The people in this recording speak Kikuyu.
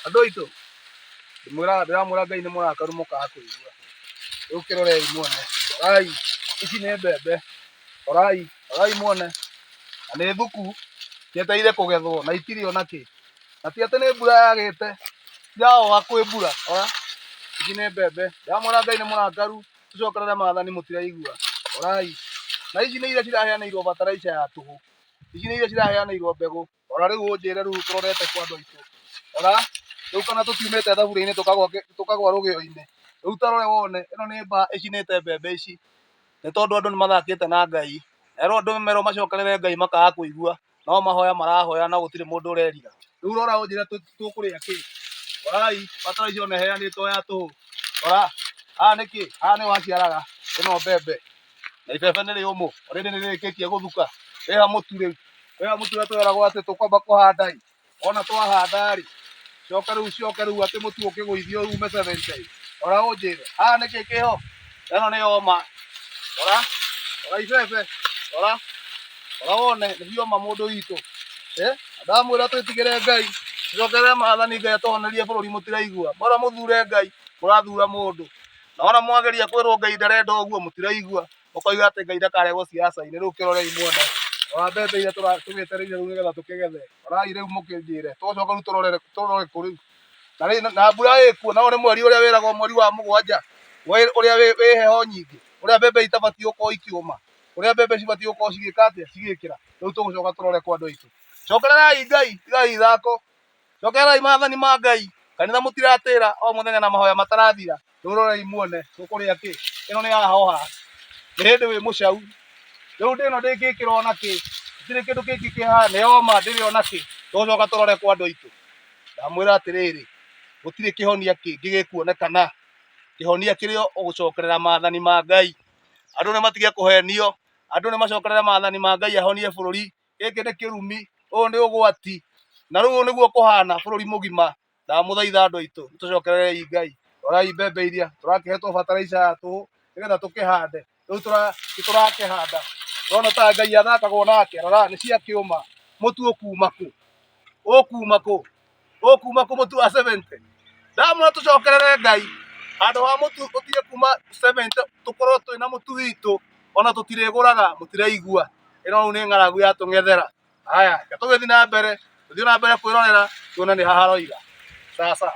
Andũ aitũ, ndĩmwĩraga ndĩramwĩra Ngai nĩ mũrakaru mũkaga kũigua. Rĩu kĩrorei muone. Rorai, ici nĩ mbembe. Rorai, rorai muone. Na nĩ thuku, cietereire kũgethwo na itirĩ ona kĩ. Na ti atĩ nĩ mbura yagĩte, cirahoha kwĩ mbura. Rora, ici nĩ mbembe. Ndĩramwĩra Ngai nĩ mũrakaru, tũcokerere maathani mũtiraigua. Rorai. Na ici nĩ iria ciraheanĩirwo bataraica ya tũhũ. Ici nĩ iria ciraheanĩirwo mbegũ. Rora rĩu ũnjĩre rĩu tũrorete kwa andũ aitũ. Rora, rĩu kana tũtiumĩte thaburia-inĩ tũkagwa tũkagwa rũgĩo-inĩ. Rĩu ta rore wone, ĩno nĩ mbaa ĩcinĩte mbembe ici. Nĩ tondũ andũ nĩ mathakĩte na Ngai. Erwo andũ merwo macokerere Ngai makaga kũigua. No mahoya marahoya na gũtirĩ mũndũ ũrerira. Rĩu rora ũnjĩre tũkũrĩa kĩ? Rorai, bataraitha ona ĩheanĩtwo ya tũhũ. Rora, haha nĩ kĩ? Haha nĩho haciaraga ĩno mbembe. Na ibebe nĩ rĩũmũ, already nĩ rĩrĩkĩtie gũthuka. Rĩha mũtu rĩu. Rĩha mũtu ũrĩa tweragwo atĩ tũkwamba kũhanda ĩ, wona twahanda rĩ, coka rĩu coke rĩu atĩ mũtu ũkĩgũithio ume 70. Rora ũnjĩre, haha nĩkĩ kĩho? Ĩno nĩ homa. Rora, rora ibebe, rora, rora wone nĩ cioma mũndũ witũ. Eh, ndamwĩra twĩtigĩre Ngai, tũcokerere maathani Ngai atũhonerie bũrũri mũtiraigua. Mwera mũthure Ngai, mũrathura mũndũ. Na wona mwageria kwĩrwo Ngai ndarenda ũguo mũtiraigua, mũkoiga atĩ Ngai ndakaregwo siasa-inĩ. Rĩu kĩrorei muone. Rora mbembe iria tũgĩetereire rĩu nĩgetha tũkĩgethe. Rorai rĩu mũkĩnjĩre. Tũgũcoka rĩu tũrore tũrore kũ rĩu. Na rĩ na mbura ĩkuo, na ũyũ nĩ mweri ũrĩa wĩragwo mweri wa mũgwanja, ũrĩa wĩ heho nyingĩ, ũrĩa mbembe itabatiĩ gũkorwo ikĩũma, ũrĩa mbembe cibatiĩ gũkorwo cigĩka atĩa, cigĩkĩra. Rĩu tũgũcoka tũrore kwa andũ aitũ. Cokererai Ngai, tigai ithako. Cokererai maathani ma Ngai. Kanitha mũtiratĩra o mũthenya na mahoya matarathira. Rĩu rorei muone tũkũrĩa kĩ. Ĩno nĩ yahoha. Nĩ hĩndĩ wĩ mũcau. Rĩu ĩno ndĩngĩkĩra ona kĩ. Gũtirĩ kĩndũ kĩngĩ kĩ haha nĩ yoma ndĩrĩ ona kĩ. Tũgũcoka tũrore kwa andũ aitũ. Ndamwĩra atĩrĩrĩ, gũtirĩ kĩhonia kĩngĩ gĩkuonekana. Kĩhonia kĩrĩ o gũcokerera maathani ma Ngai. Andũ nĩ matige kũhenio. Andũ nĩ macokerere maathani ma Ngai ahonie bũrũri. Gĩkĩ nĩ kĩrumi, ũyũ nĩ ũgwati, na rĩu ũũ nĩguo kũhana bũrũri mũgima. Ndamũthaitha andũ aitũ, tũcokererei Ngai. Rorai mbembe iria tũrakĩhetwo bataraica ya tũhũ nĩgetha tũkĩhande, rĩu tũrakĩhanda. Ũrona ta Ngai athakagwo nake? Rora nĩ ciakĩũma, mũtu ũkuma kũ? Ũkuma kũ? Ũkuma kũ mũtu wa 70? Ndamwĩra tũcokerere Ngai, handũ ha mũtu ũtige kuma 70 tũkorwo twĩna mũtu witũ, ona tũtirĩgũraga, mũtiraigua. Ĩno rĩu nĩ ng'aragu yatũng'ethera. Haya, reke tũgĩthiĩ na mbere, tũthiĩ na mbere kwĩrorera tuone nĩ ha haroiga. Sawa sawa.